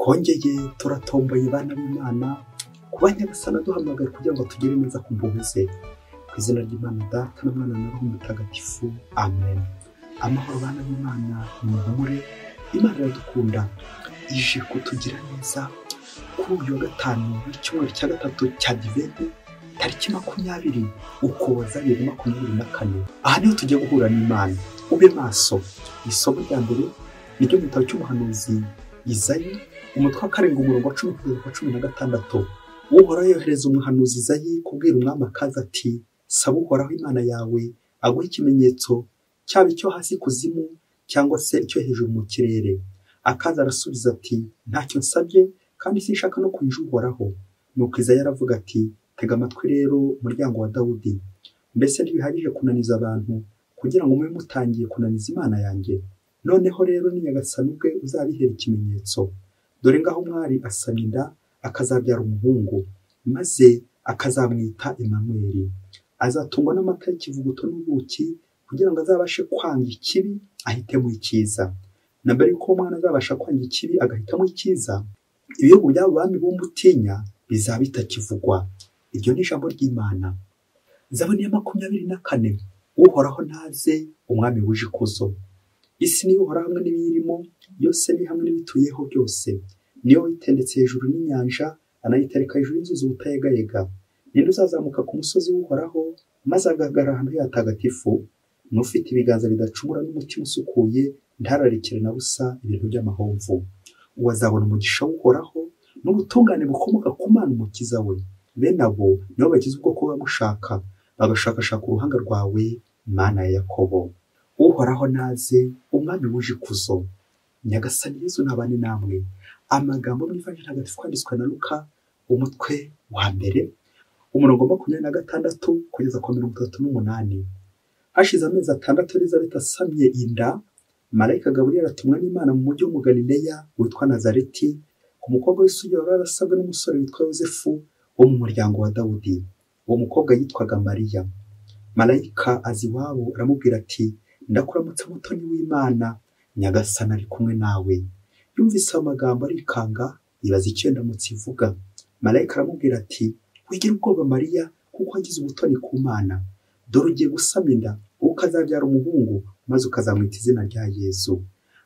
Twongeye turatomboye bana b'Imana kuba Nyagasani aduhamagaye kugira ngo tugere neza ku mpuhwe ze. Ku izina ry'Imana Data na Mwana na Roho Mutagatifu, amen. Amahoro bana b'Imana, nimuhumure, Imana iradukunda, ije kutugira neza. Kuri uyu wa gatanu w'icyumweru cya gatatu cya Adiventi, tariki 20 Ukuboza 2024, aha niho tugiye guhura n'Imana. Ube maso. Isomo rya mbere ni ryo mu gitabo cy'umuhanuzi Izayi, umutwe wa 7 umurongo wa 10 kugeza ku 16. Uhoraho yohereza umuhanuzi Izayi kubwira umwami Akazi ati: saba Uhoraho Imana yawe aguhe ikimenyetso, cyaba icyo hasi kuzimu cyangwa se icyo hejuru mu kirere. Akazi arasubiza ati: ntacyo nsabye kandi sinshaka no kwinjira Uhoraho. Nuko Izayi aravuga ati: tega amatwi rero muryango wa Dawudi, mbese ntibihagije kunaniza abantu kugira ngo mube mutangiye kunaniza Imana yanjye? Noneho rero ni Nyagasani ubwe uzabihera ikimenyetso. Dore ngaho umwari asama inda akazabyara umuhungu, maze akazamwita Emanuweli. Azatungwa n'amata y'ikivuguto n'ubuki, kugira ngo azabashe kwanga ikibi ahitemo icyiza. Na mbere yuko umwana azabasha kwanga ikibi agahitamo icyiza, ibihugu by'abo bami b'umutinya bizaba bitakivugwa. Iryo ni ijambo ry'Imana. Zaburi ya 24. Uhoraho naze, umwami wuje ikuzo. Isi niyo Uhoraho hamwe n'ibiyirimo, yose ni hamwe n'ibituyeho byose. Niyo witendetse hejuru n'inyanja, anayitereka hejuru y'inzuzi ubutayegayega. Ninde uzazamuka ku musozi w'Uhoraho, maze agahagarara ahantu hatagatifu? N'ufite ibiganza bidacumura n'umutima usukuye, ntararikire na busa ibintu by'amahomvu. Uwo azabona umugisha w'Uhoraho n'ubutungane bukomoka ku Mana umukiza we. Bene abo nibo bagize ubwoko bamushaka, bagashakashaka uruhanga rwawe, Mana ya Yakobo. Uhoraho naze, umwami wuje ikuzo. Nyagasani Yezu nabane namwe. Amagambo mu Ivanjiri Ntagatifu kwanditswe na Luka, umutwe wa 1, umurongo 26 kugeza ku 38. Hashize amezi 6 Elizabeti asamye inda, Malayika Gaburiyeli atumwa n'Imana mu mujyi wo mu Galileya witwa Nazareti, ku mukobwa w'isugi wari warasabwe n'umusore witwa Yozefu wo mu muryango wa Dawudi. Uwo mukobwa yitwaga Mariya. Malayika aza iwabo aramubwira ati: ndakuramutsa mutoni w'Imana, Nyagasani ari kumwe nawe. Yumvise ayo magambo arikanga, yibaza icyo ndamutse ivuga. Malayika aramubwira ati: wigira ubwoba Mariya, kuko wagize ubutoni ku Mana. Dore ugiye gusama inda, ukazabyara umuhungu, maze ukazamwita izina rya Yezu.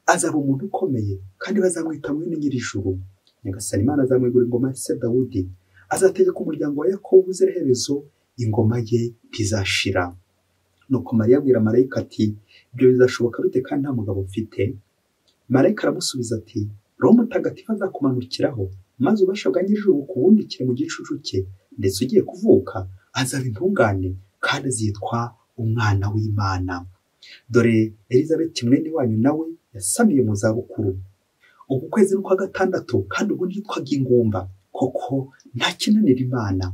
Azaba umuntu ukomeye, kandi bazamwita mwene Nyir'ijuru. Nyagasani Imana azamwegura ingoma ya se Dawudi, azategeka umuryango wa Yakobo ubuziraherezo, ingoma ye ntizashira. Nuko Mariya abwira Malayika ati: ibyo bizashoboka bite kandi nta mugabo mfite? Malayika aramusubiza ati: Roho Mutagatifu azakumanukiraho, maze ububasha bwa Nyir'ijuru bukubundikire mu gicucu cye, ndetse ugiye kuvuka azaba intungane kandi azitwa umwana w'Imana. Dore Elizabeti mwene wanyu nawe yasamiye mu zabukuru. Uku kwezi ni ukwa 6, kandi ubu yitwaga ingumba, koko nta kinanira Imana.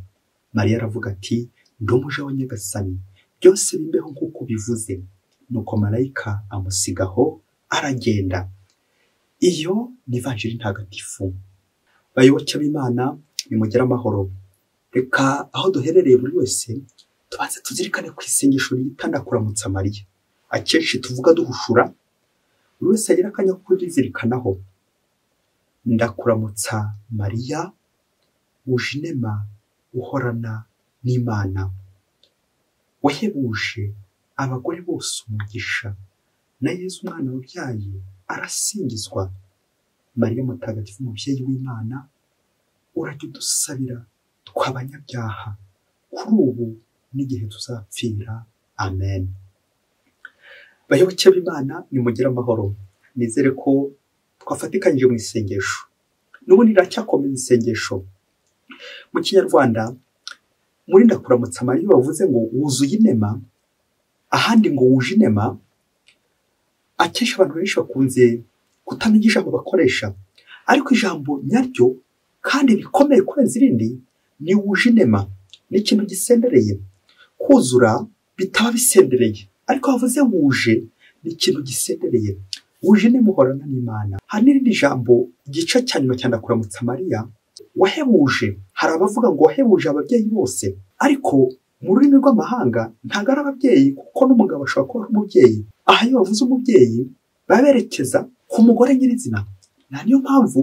Mariya aravuga ati: ndi umuja wa Nyagasani, byose bimbeho nk'uko bivuze. Nuko Malayika amusigaho aragenda. Iyo ni Ivanjiri Ntagatifu. Bayoboke b'Imana, nimugire amahoro. Reka aho duherereye buri wese tubanze tuzirikane ku isengesho ryita ndakuramutsa Mariya. Akenshi tuvuga duhushura, buri wese agira akanya ko kurizirikanaho. Ndakuramutsa Mariya, wuje inema, uhorana n'Imana. Wahebuje abagore bose umugisha, na Yezu umwana wabyaye arasingizwa. Mariya Mutagatifu, umubyeyi w'Imana, urajya udusabira tw'abanyabyaha, kuri ubu n'igihe tuzapfira. Amen. Bayoboke b'Imana, nimugire amahoro. Nizere ko twafatikanyije mu isengesho. N'ubundi riracyakomeza isengesho. Mu Kinyarwanda, muri ndakuramutsa Mariya bavuze ngo wuzuye inema, ahandi ngo wuje inema. Akenshi abantu benshi bakunze kutamenya ijambo bakoresha, ariko ijambo nyaryo kandi rikomeye kurenza irindi ni wuje inema. Ni ikintu gisendereye. Kuzura bitaba bisendereye, ariko bavuze wuje ni ikintu gisendereye. Wuje inema uhorana n'Imana. Hari n'irindi jambo igice cya nyuma cya ndakuramutsa Mariya, wahebuje. Hari abavuga ngo wahebuje ababyeyi bose, ariko mu rurimi rw'amahanga ntabwo ari ababyeyi, kuko n'umugabo ashobora kuba ari umubyeyi. Aha iyo bavuze umubyeyi baberekeza ku mugore nyirizina. Na niyo mpamvu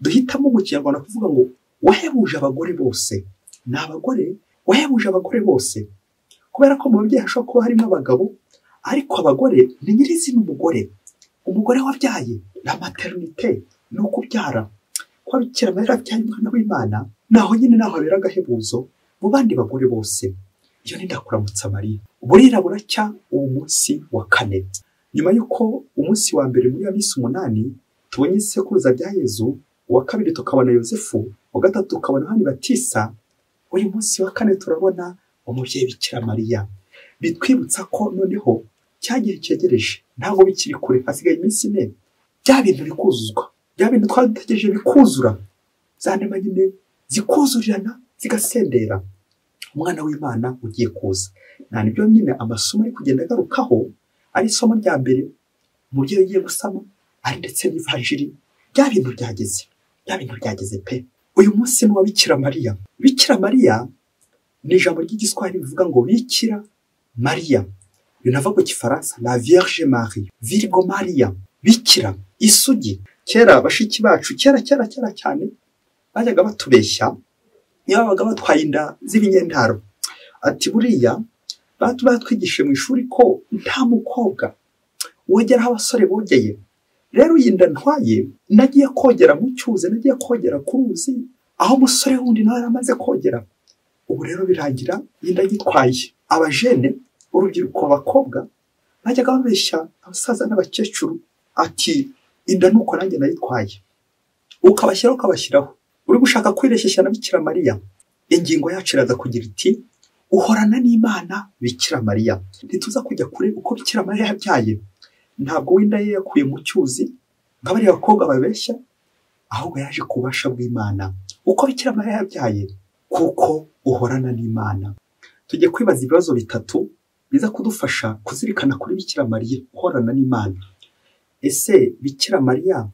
Duhitamo mu Kinyarwanda kuvuga ngo wahebuje abagore bose. Ni abagore, wahebuje abagore bose. Kubera ko mu babyeyi hashobora kuba harimo abagabo, ariko abagore ni nyirizina umugore. Umugore wabyaye la maternité, ni ukubyara. Kuba Bikira Mariya yarabyaye umwana w'Imana, naho nyine naho habera agahebuzo mu bandi bagore bose. Iyo ni ndakuramutsa Mariya. Burira buracya uwo munsi wa kane. Nyuma y'uko umunsi wa mbere muri ya minsi 8 tubonye isekuruza bya Yezu, uwa kabiri tukabona Yosefu, uwa gatatu tukabona Yohani Batista, uyu munsi wa kane turabona umubyeyi Bikira Mariya. Bitwibutsa ko noneho cya gihe cyegereje, ntabwo bikiri kure, hasigaye iminsi 4. Bya bintu bikuzuzwa, bya bintu twari dutegereje bikuzura, za nema nyine zikuzurirana zigasendera. Umwana w'Imana ugiye kuza. Nta nibyo nyine amasomo ari kugenda agarukaho, ari isomo rya mbere umubyeyi ugiye gusama, ari ndetse n'ivanjiri. Bya bintu byageze, bya bintu byageze pe. Uyu munsi ni uwa Bikira Mariya. Bikira Mariya ni ijambo ry'igiswahili bivuga ngo Bikira Mariya. Binava mu Gifaransa la Vierge Marie, Virgo Maria, Bikira, isugi. Kera bashiki bacu, kera kera kera cyane, bajyaga batubeshya niba babaga batwaye inda z'ibinyendaro. Ati buriya batwigishije mu ishuri ko nta mukobwa wogera aho abasore bogeye. Rero iyi nda ntwaye, nagiye kogera mu cyuzi, nagiye kogera ku ruzi, aho umusore wundi nawe yaramaze kogera. Ubu rero birangira iyi nda yitwaye. Abajene, urubyiruko, abakobwa bajyaga babeshya abasaza n'abakecuru ati inda nuko nanjye nayitwaye. Ukabashyiraho ukabashyiraho. Uri gushaka kwireshyeshya na Bikira Mariya. Ingingo yacu iraza kugira iti uhorana n'Imana Bikira Mariya. Ntituza kujya kure uko Bikira Mariya yabyaye. Ntabwo w'inda ye yakuye mu cyuzi nka bariya bakobwa babeshya, ahubwo yaje ku bubasha bw'Imana. Uko Bikira Mariya yabyaye, kuko uhorana n'Imana. Tujye kwibaza ibibazo bitatu biza kudufasha kuzirikana kuri Bikira Mariya uhorana n'Imana. Ese Bikira Mariya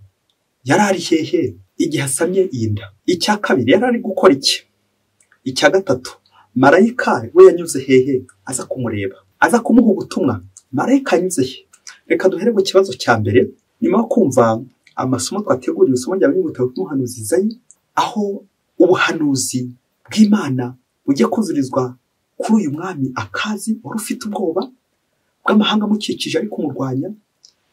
yari ari hehe igihe asamye iyi nda? Icya kabiri, yari ari gukora iki? Icya gatatu, marayika we yanyuze hehe aza kumureba, aza kumuha ubutumwa? Marayika yanyuze he? Reka duhere ku kibazo cya mbere. Nyuma yo kumva amasomo twateguriwe, isomo rya mbere mu muhanuzi Izayi, aho ubuhanuzi bw'Imana bugiye kuzurizwa kuri uyu mwami Akazi wari ufite ubwoba bw'amahanga amukikije ari kumurwanya,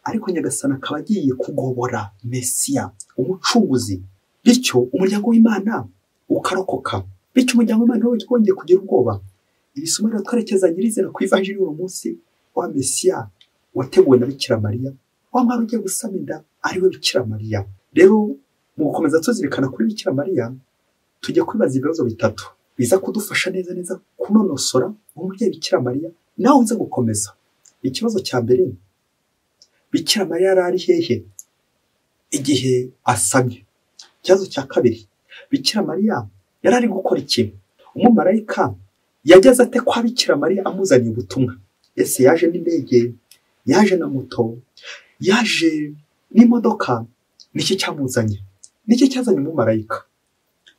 ariko Nyagasani akaba agiye kugobora Mesiya, umucunguzi, bityo umuryango w'Imana ukarokoka, bityo umuryango w'Imana wongeye kugira ubwoba. Iri somo rero twerekeza nyirizina ku ivanjiri y'uyu munsi wa Mesiya wateguwe na Bikira Mariya, wa mwana ugiye gusama inda ariwe Bikira Mariya. Rero mu gukomeza tuzirikana kuri Bikira Mariya, tujya kwibaza ibibazo bitatu biza kudufasha neza neza kunonosora umubyeyi Bikira Mariya nawe uze gukomeza. Ikibazo cya mbere, Bikira Mariya yari ari hehe igihe asamye? Ikibazo cya kabiri, Bikira Mariya yari ari gukora iki? Umumarayika yageze ate kwa Bikira Mariya amuzaniye ubutumwa? Ese yaje n'indege? Yaje na moto? Yaje n'imodoka? Niki cyamuzanye? Niki cyazanye umumarayika?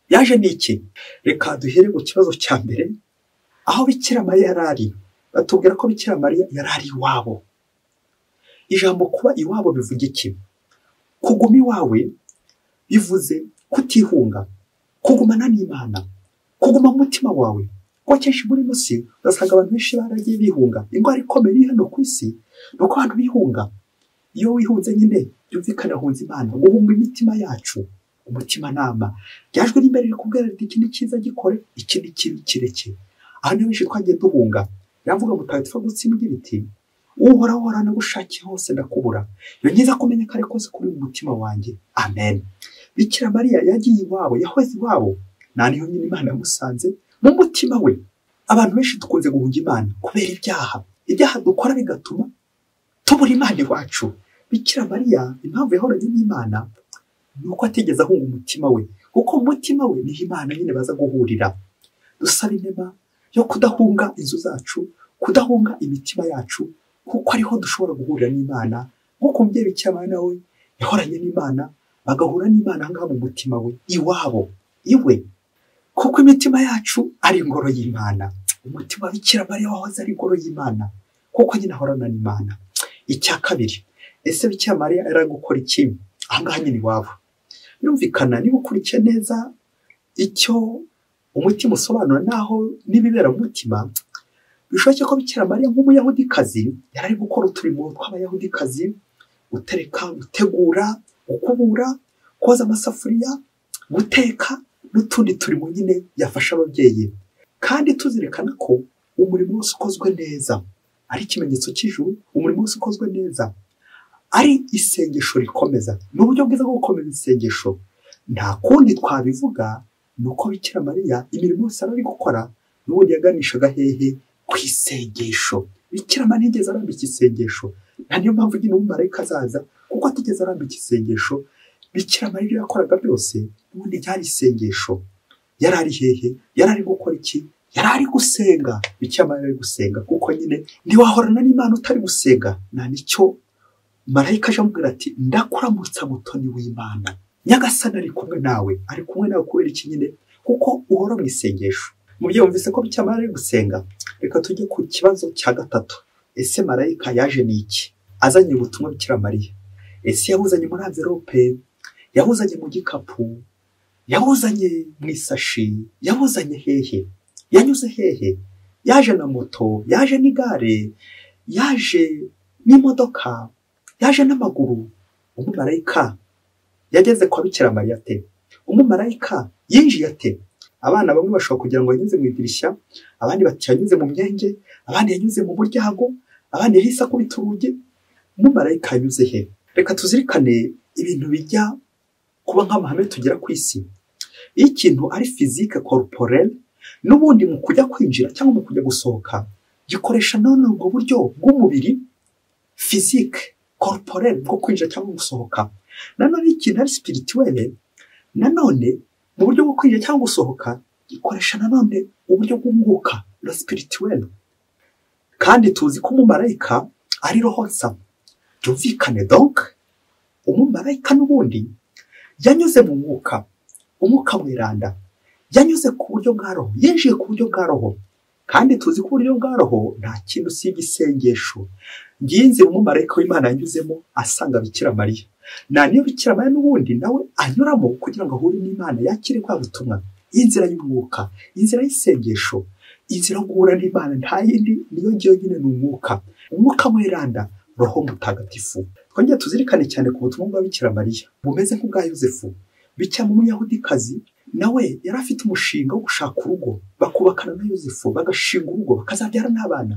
Yaje n'iki? Reka duhere ku kibazo cya mbere, aho Bikira Mariya yari ari. Batubwira ko Bikira Mariya yari ari iwabo. Ijambo kuba iwabo bivuga iki? Kuguma iwawe bivuze kutihunga, kugumana n'Imana, kuguma mu mutima wawe. Kuko kenshi muri ino si urasanga abantu benshi baragiye bihunga. Indwara ikomeye iri hano ku isi ni uko abantu bihunga. Iyo wihunze nyine byumvikana hunze Imana. Guhunga imitima yacu, umutimanama. Ryajwe n'imbere rikubwira riti iki ni cyiza gikore, iki ni kibi kireke. Aho ni benshi twagiye duhunga. Yavuga mutagatifu Agusitini ugira iti Uhoraho uhorana gushakiye hose ndakubura. Iyo nkiza kumenya kare kose kuri mu mutima wanjye. Amen. Bikira Mariya yagiye iwabo, yahoze iwabo. Nta niho nyine Imana yamusanze mu mutima we. Abantu benshi dukunze guhunga Imana kubera ibyaha. Ibyaha dukora bigatuma tubura Imana iwacu. Bikira Mariya impamvu yahoranye n'Imana ni uko atigeze ahunga umutima we, kuko umutima we niho Imana nyine baza guhurira. Dusaba inema yo kudahunga inzu zacu, kudahunga imitima yacu, kuko ariho dushobora guhurira n'Imana. Nk'uko umubyeyi Bikira Mariya nawe yahoranye n'Imana, bagahura n'Imana ahangaha mu mutima we, iwabo, iwe. Kuko imitima yacu ari ingoro y'Imana. Umutima wa Bikira Mariya wahoze ari ingoro y'Imana, kuko nyine ahorana n'Imana. Icya kabiri, ese Bikira Mariya yari gukora iki ahangaha nyine iwabo? Birumvikana niba ukurikiye neza icyo umutima usobanura naho n'ibibera mu mutima, bishoboke ko Bikira Mariya nk'umuyahudikazi yari ari gukora uturimo tw'abayahudikazi, gutereka, gutegura, gukubura, koza amasafuriya, guteka n'utundi turimo nyine yafasha ababyeyi. Kandi tuzirikana ko umurimo wose ukozwe neza ari ikimenyetso cy'ijuru, umurimo wose ukozwe neza ari isengesho rikomeza. Ni uburyo bwiza bwo gukomeza isengesho. Nta kundi twabivuga, ni uko Bikira Mariya imirimo yose ari gukora n'ubundi yaganishaga hehe? Ku isengesho. Bikira Mariya ntiyigeze arambika isengesho. Nta niyo mpamvu nyine umumarayika azaza, kuko atigeze arambika isengesho. Bikira Mariya ibyo yakoraga byose n'ubundi byari isengesho. Yari ari hehe? Yari ari gukora iki? Yari ari gusenga. Bikira Mariya ari gusenga, kuko nyine ntiwahorana n'Imana utari gusenga. Nta nicyo marayika aje amubwira ati ndakuramutsa mutoni w'Imana, Nyagasani ari kumwe nawe. Ari kumwe nawe kubera iki nyine? Kuko uhora mu isengesho. Mubyeyi wumvise ko Bikira Mariya ari gusenga. Reka tujye ku kibazo cya gatatu. Ese marayika yaje ni iki? Azanye ubutumwa Bikira Mariya. Ese yabuzanye muri envelope? Yabuzanye mu gikapu? Yabuzanye mu isashi? Yabuzanye hehe? Yanyuze hehe? Yaje na moto? Yaje n'igare? Yaje n'imodoka? Yaje n'amaguru? Umumarayika yageze kwa Bikira Mariya ate? Umumarayika yinjiye ate? Abana bamwe bashobora kugira ngo yanyuze mu idirishya, abandi bati yanyuze mu myenge, abandi yanyuze mu muryango, abandi yahise akubita urugi. Umumarayika yanyuze he? Reka tuzirikane ibintu bijya kuba nk'amahame tugera ku isi. Iyo ikintu ari physique corporelle, n'ubundi mu kujya kwinjira cyangwa mu kujya gusohoka, gikoresha none ubwo buryo bw'umubiri physique corporelle bwo kwinjira cyangwa gusohoka. Nanone ikintu ari spirituelle, nanone mu buryo bwo kwinjira cyangwa gusohoka gikoresha nanone uburyo bw'umwuka, le spirituel. Kandi tuzi ko umumarayika ari roho nsa. Byumvikane donc umumarayika n'ubundi yanyuze mu mwuka, umwuka mweranda, yanyuze ku buryo bwa roho, yinjiye ku buryo bwa roho. Kandi tuzi ko uburyo bwa roho nta kintu usibye isengesho. Ngiyi inzira umumarayika w'Imana yanyuzemo asanga Bikira Mariya. Na niyo Bikira Mariya n'ubundi nawe anyuramo kugira ngo ahure n'Imana, yakire bwa butumwa. Inzira y'umwuka, inzira y'isengesho, inzira yo guhura n'Imana nta yindi, niyo ngiyo nyine ni umwuka. Umwuka mweranda, roho mutagatifu. Twongeye tuzirikane cyane ku butumwa bwa Bikira Mariya bumeze nk'ubwa Yosefu. Bikira mu Muyahudikazi nawe yari afite umushinga wo gushaka urugo, bakubakana na Yosefu, bagashinga urugo, bakazabyara n'abana.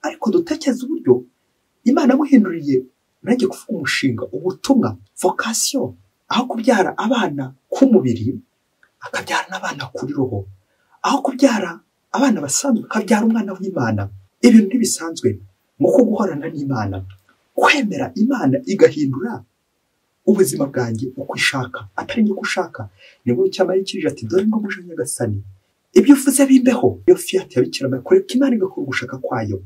Ariko dutekereze uburyo Imana amuhinduriye, nanjye kuvuga umushinga, ubutumwa, vocation, aho kubyara abana k'umubiri akabyara n'abana kuri roho, aho kubyara abana basanzwe akabyara umwana w'Imana. Ibintu ntibisanzwe nko guhorana n'Imana, kwemera Imana igahindura ubuzima bwanjye uko ishaka, atari njye uko ushaka. Nibwo Bikira Mariya yikirije ati dore ngo muje Nyagasani, ibyo uvuze bimbeho. Iyo fiat ya Bikira Mariya, kureka Imana igakora ugushaka kwayo.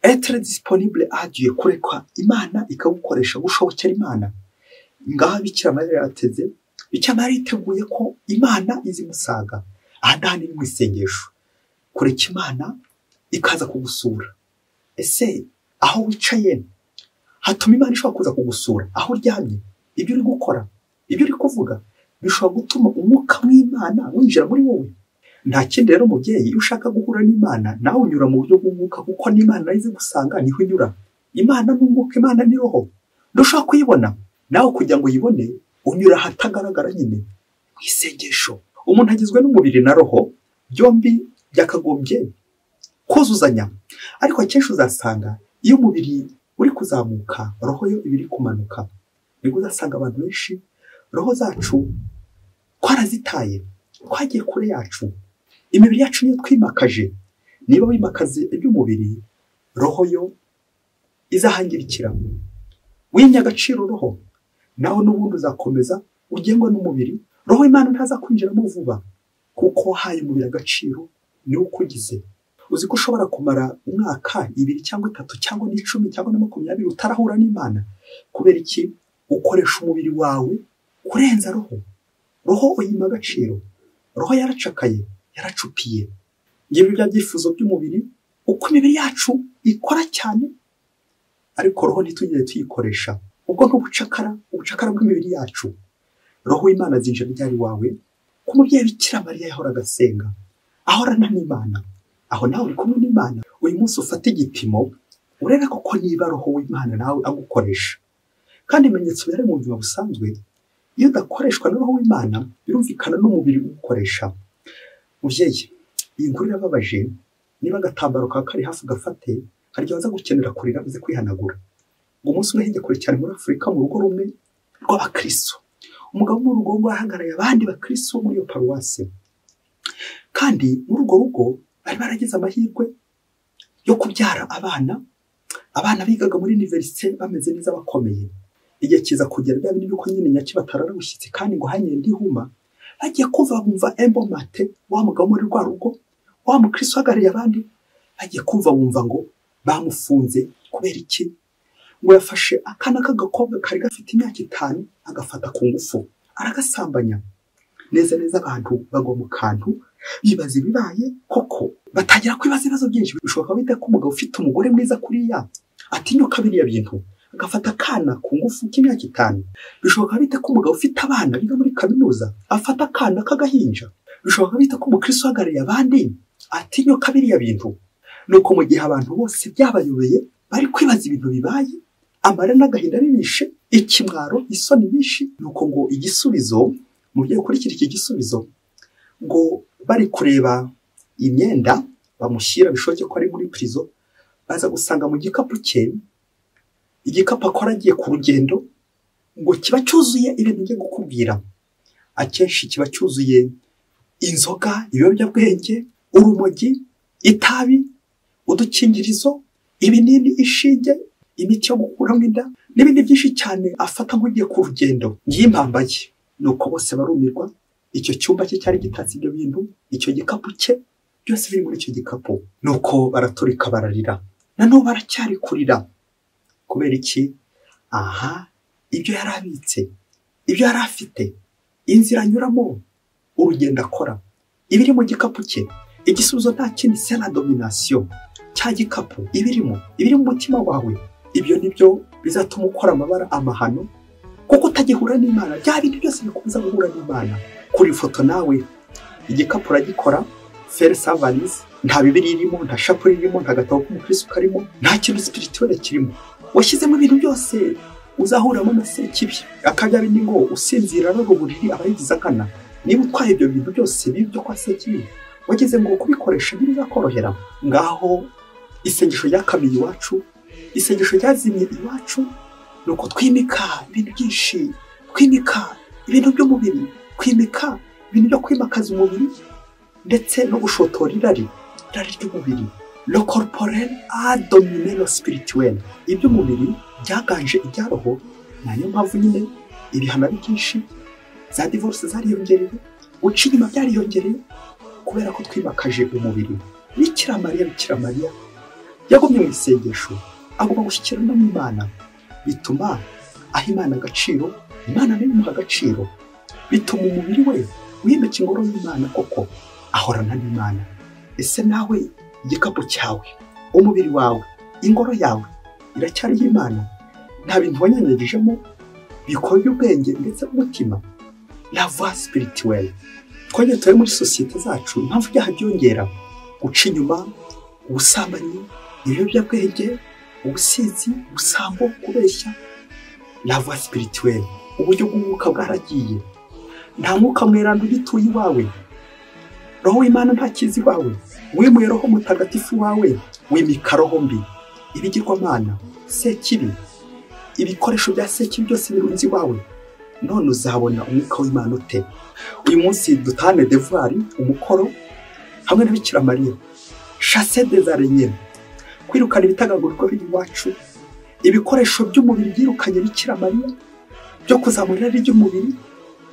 Être disponible à Dieu, kureka Imana ikagukoresha, gushobokera Imana. Ngaha Bikira Mariya yarateze, Bikira Mariya yiteguye ko Imana izimusaga. Aha ngaha ni mu isengesho, kureka Imana ikaza kugusura. Ese aho wicaye hatuma Imana ishobora kuza kugusura? Aho uryamye, ibyo uri gukora, ibyo uri kuvuga bishobora gutuma umwuka w'Imana winjira muri wowe. Nta kindi rero mubyeyi, iyo ushaka guhura n'Imana nawe unyura mu buryo bw'umwuka, kuko n'Imana nayo izi gusanga niho inyura. Imana ni umwuka, Imana ni roho. Ntushobora kuyibona nawe, kugira ngo uyibone unyura ahatagaragara nyine mu isengesho. Umuntu agizwe n'umubiri na roho, byombi byakagombye kuzuzanya. Ariko akenshi uzasanga iyo umubiri uri kuzamuka, roho yo iba iri kumanuka. Nibwo uzasanga abantu benshi roho zacu twarazitaye, twagiye kure yacu. Imibiri yacu niyo twimakaje. Niba wimakaze iby'umubiri, roho yo izahangirikira. Wimye agaciro roho, nawe n'ubundi uzakomeza ugengwa n'umubiri. Roho Imana ntaza kwinjiramo vuba, kuko wahaye umubiri agaciro, niwo ukugize. Uzi ko ushobora kumara umwaka, 2 cyangwa 3 cyangwa 10 cyangwa 20 utarahura n'Imana. Kubera iki? Ukoresha umubiri wawe kurenza roho. Roho uyima agaciro. Roho yaracakaye, yaracupiye. Ngibi bya byifuzo by'umubiri, uko imibiri yacu ikora cyane, ariko roho ntitugire tuyikoresha. Ubwo nk'ubucakara, ubucakara bw'imibiri yacu. Roho w'Imana azinjira ryari wawe? Ku mubyeyi Bikira Mariya yahoraga asenga, ahorana n'Imana. Aho nawe uri kumwe n'Imana. Uyu munsi ufate igipimo urebe koko niba Roho w'Imana nawe agukoresha. Kandi ibimenyetso bihari mu buzima busanzwe, iyo udakoreshwa na Roho w'Imana birumvikana n'umubiri ugukoresha. Mubyeyi, iyi nkuru irababaje. Niba agatambaro kawe kari hafi ugafate, hari igihe waza gukenera kurira uze kwihanagura. Ngo umunsi umwe hirya kure cyane muri Afurika, mu rugo rumwe rw'abakristo, umugabo wo mu rugo ahagarariye abandi bakristo muri iyo paruwasi. Kandi muri urwo rugo bari baragize amahirwe yo kubyara abana, abana bigaga muri universite bameze neza bakomeye. Igihe kiza kugera bya bindi by'uko nyine nyaki batarara bushyitsi kandi ngo hanyende ndihuma, bagiye kumva bumva embomate wa mugabo muri rwa rugo, wa mukristo uhagarariye abandi, bagiye kumva bumva ngo bamufunze. Kubera iki? Ngo yafashe akana k'agakobwa kari gafite imyaka 5 agafata ku ngufu aragasambanya. Neza neza abantu bagwa mu kantu bibaza ibibaye koko, batangira kwibaza ibibazo byinshi. Bishoboka bite ko umugabo ufite umugore mwiza kuriya atinyuka biriya bintu agafata akana ku ngufu k'imyaka 5? Bishoboka bite ko umugabo ufite abana biga muri kaminuza afata akana k'agahinja? Bishoboka bite ko umukristo uhagarariye abandi atinyuka biriya bintu? Nuko mu gihe abantu bose byabayobeye bari kwibaza ibintu bibaye, amara n'agahinda bibishe, ikimwaro, isoni nyinshi, nuko ngo igisubizo, mu byo ukurikira iki gisubizo, ngo bari kureba imyenda bamushyira, bishoboke ko ari muri prison, baza gusanga mu gikapu cye, igikapu akora agiye ku rugendo, ngo kiba cyuzuye ibintu ngiye gukubwira. Akenshi kiba cyuzuye inzoga, ibiyobyabwenge, urumogi, itabi, udukingirizo, ibinini, ishinge, imiti yo gukuramo inda n'ibindi byinshi cyane afata nk'ugiye ku rugendo. Ngiye ye. Nuko bose barumirwa. Icyo cyumba cye cyari gitatse ibyo bintu, icyo gikapu cye, byose biri muri icyo gikapu. Nuko baraturika bararira, na n'ubu baracyari kurira. Kubera iki? Aha, ibyo yari abitse, ibyo yari afite, inzira anyuramo, urugendo akora, ibiri mu gikapu cye. Igisubizo nta kindi, c'est la domination. Cya gikapu, ibirimo, ibiri mu mutima wawe, ibyo nibyo bizatuma ukora amabara, amahano, kuko utagihura n'Imana. Bya bintu byose bikubuza guhura n'Imana. Kuri ifoto nawe igikapu uragikora, faire sa valise, nta bibiri irimo, nta shapure irimo, nta gatabo k'umukristo karimo, nta kintu spirituel kirimo. Washyizemo ibintu byose uzahuramo na sekibi. Akabya bindi ngo usinzira arara uburiri aba yigize akana. Niba utwaye ibyo bintu byose bibi byo kwa sekibi, wageze ngo kubikoresha ntibizakorohera. Ngaho isengesho ryakamiye iwacu, isengesho ryazimye iwacu, nuko twimika ibintu byinshi, twimika ibintu by'umubiri, kwimika ibintu byo kwimakaza umubiri, ndetse no gushotora irari, irari ry'umubiri. Le corporel a dominé le spirituel. Iby'umubiri byaganje ibya roho. Niyo mpamvu nyine ibihano ari byinshi, za divorce zariyongereye, guca inyuma byariyongereye, kubera ko twimakaje umubiri. Bikira Mariya yagumye mu isengesho, agomba gushyikirana n'Imana, bituma aha Imana agaciro, Imana nayo imuha agaciro, bituma umubiri we wimika ingoro y'Imana koko ahorana n'Imana. Ese nawe igikapu cyawe, umubiri wawe, ingoro yawe iracyari y'Imana? Nta bintu wanyanyagijemo bikobya ubwenge ndetse n'umutima? La voie spirituelle. Twajya turi muri sosiyete zacu, impamvu ibyaha byongera, guca inyuma, ubusambanyi, ibiyobyabwenge, ubusinzi, ubusambo, kubeshya. La voie spirituelle, uburyo bw'umwuka bwaragiye. Nta mwuka mweranda ugituye iwawe, Roho w'Imana ntakizi iwawe. Wimuye Roho Mutagatifu wawe, wimika roho mbi, ibigirwamana, sekibi, ibikoresho bya sekibi byose birunze iwawe. None uzabona umwuka w'Imana ute? Uyu munsi dutane devoir, umukoro hamwe na Bikira Mariya, chasser des araignées, kwirukana ibitagangurirwa biri iwacu, ibikoresho by'umubiri byirukanye Bikira Mariya, byo kuzamura irari ry'umubiri,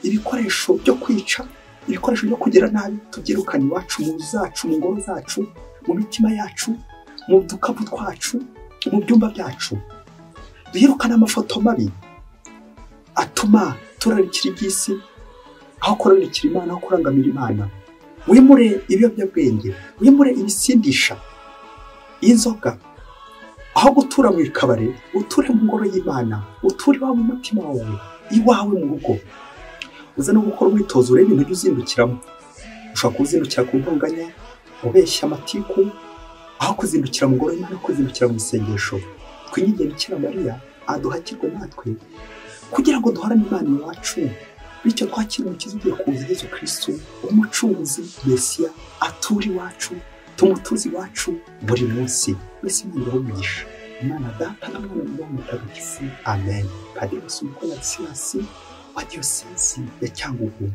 ibikoresho byo kwica, ibikoresho byo kugira nabi, tubyirukane iwacu, mu zacu, mu ngoro zacu, mu mitima yacu, mu dukapu twacu, mu byumba byacu. Duhirukane amafoto mabi atuma turarikira iby'isi aho kurarikira Imana, aho kurangamira Imana. Wimure ibiyobyabwenge, wimure ibisindisha, inzoga. Aho gutura mu ikabare, uture mu ngoro y'Imana, uture iwawe mu mutima wawe, iwawe mu rugo. Uze no gukora umwitozo urebe ibintu ujya uzindukiramo. Ushobora kuzindukira ku ntonganya, ubeshya amatiku, aho kuzindukira mu ngoro y'Imana, kuzindukira mu isengesho. Twinginge Bikira Mariya aduhakirwe natwe kugira ngo duhorane Imana iwacu, bityo twakire umukiza ugiye kuza, Yezu Kristu, umucunguzi Mesiya, ature iwacu, tumutuze iwacu buri munsi. Mwese Imana ibahe umugisha. Imana Data na Mwana na Roho Mutagatifu. Amen. Padiri Basumbukwa Ladislas wa Diyosezi ya Cyangugu.